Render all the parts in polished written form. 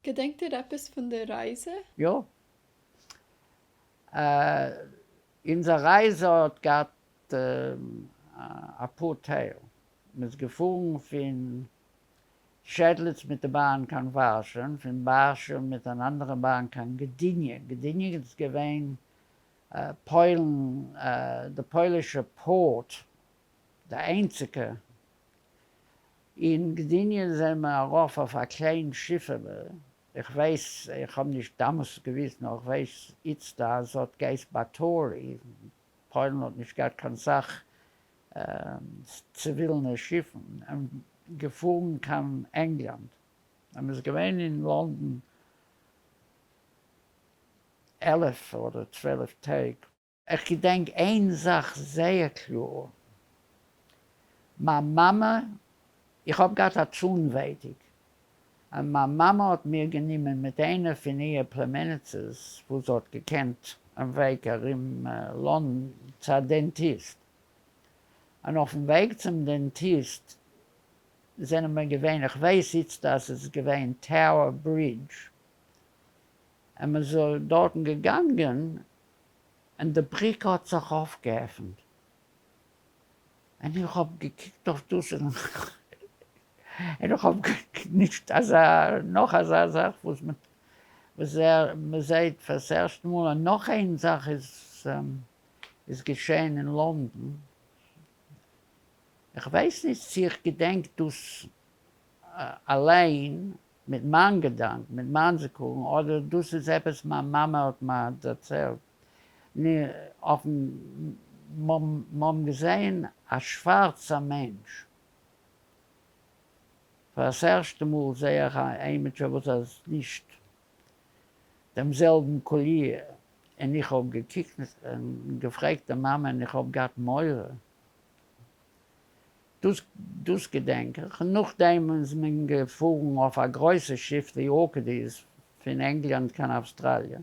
געדענקט איר עפעס פון די רייזע? יא. אונזער רייזע האט געהאט אפאר טייל. מ'איז געפארן פון שעדליץ מיט די באן קיין ווארשע, און פון ווארשע מיט אן אנדערע באן קיין גדיניע. גדיניע איז געווען פוילן, די פוילישע port, די איינציגע. אין גדיניע זענען מיר ארויף אויף א קליין שיפעלע, איך ווייס, איך האב נישט דאמאלס געוויסט, נאר איך ווייס איצט אז ס'האט געהייסט באטארי, פוילן האט נישט געהאט קיין סאך ציווילנע שיפן, און געפארן קיין ענגלאנד, און מ'איז געווען אין לאנדאן 11 אדער 12 טעג. איך געדענק איין זאך זייער קלאר, מיין מאמע, איך האב געהאט א צאן ווייטיג, און מיין מאמע האט מיר גענומען מיט איינע פון איהר פלעמעניצעס וואס זי האט געקענט אין וועג ארום לאנדאן צו א דענטיסט, און אויפן וועג צום דענטיסט זענען מיר געווען, איך ווייס איצט אז עס איז געווען Tower Bridge, און מען איז דארטן געגאנגען און די בריק האט זיך אויפגעעפנט, און איך האב געקוקט אויף דאס און איך האב נישט אזא נאך אזא זאך וואס מען וואס מען זעהט פאר ס'ערשטע מאל, און נאך איין זאך איז איז געשעהן אין לאנדאן, איך ווייס נישט צו איך געדענק דאס אליין מיט מיין געדאנק, מיט מיין זכרון, אדער דאס איז עפעס מיין מאמע האט מיר דערציילט, אויפן מ'האבן געזעהן א שווארצע מענטש, פאר ס'ערשטע מאל זעה איך א עימיצער וואס איז נישט דעם זעלבן קאליר, און איך האב געקוקט און געפרעגט די מאמע און איך האב געהאט מורא. דאס דאס געדענק איך, און נאכדעם איז מען געפארן אויף א גרויסע שיף די Orcades פון ענגלאנד קיין אווסטראליע,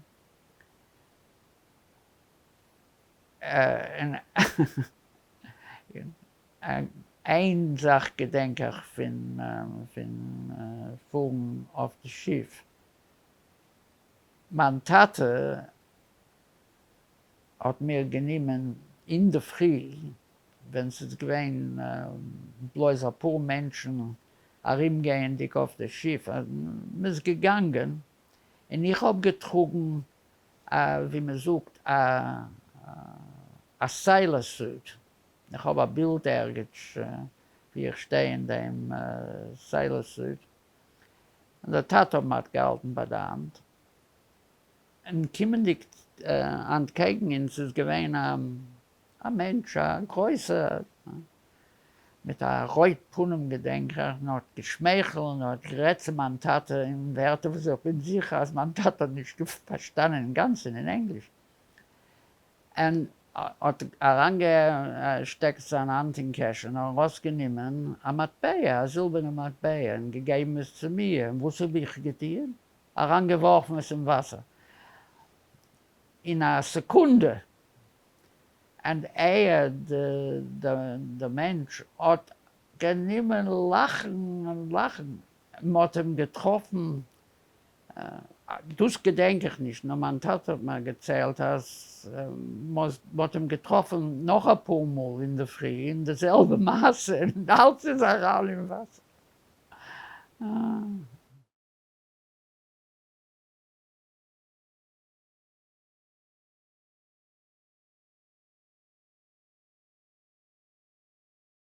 און איין זאך געדענק איך פון פון פארן אויף די שיף, מיין טאטע האט מיר גענומען אינדערפרי ווען ס'איז געווען בלויז אפאר מענטשן ארומגייענדיג אויף די שיף, מ'איז געגאנגען און איך האב געטראגן א, ווי מ'זאגט, א sailor suit, איך האב א בילד ערגעץ ווי איך שטיי אין דעם sailor suit, און דער טאטע האט מיר געהאלטן ביי די האנט, און קומענדיג אנטקעגן אונז איז געווען א מענטש א גרויסער מיט א רויט פנים געדענק איך, און האט געשמייכלט און האט גערעדט צו מיין טאטע אין ווערטער וואס איך בין זיכער אז מיין טאטע האט נישט פארשטאנען אינגאנצן אין ענגליש, און האט אריינגעשטעקט זיין האנט אין קעשענע און ארויסגענומען א מטבע, א זילבערנע מטבע, און געגעבן עס צו מיר, און וואס האב איך געטוען? אריינגעווארפן עס אין וואסער אין א סעקונדע, און ער, דער מענטש, האט גענומען לאכן און לאכן, מען האט אים געטראפן, דאס געדענק איך נישט, נאר מיין טאטע האט מיר געציילט אז מען האט אים געטראפן נאך אפאר מאל אינדערפרי אין די זעלבע מעשה, און אלץ איז אריין אין וואסער.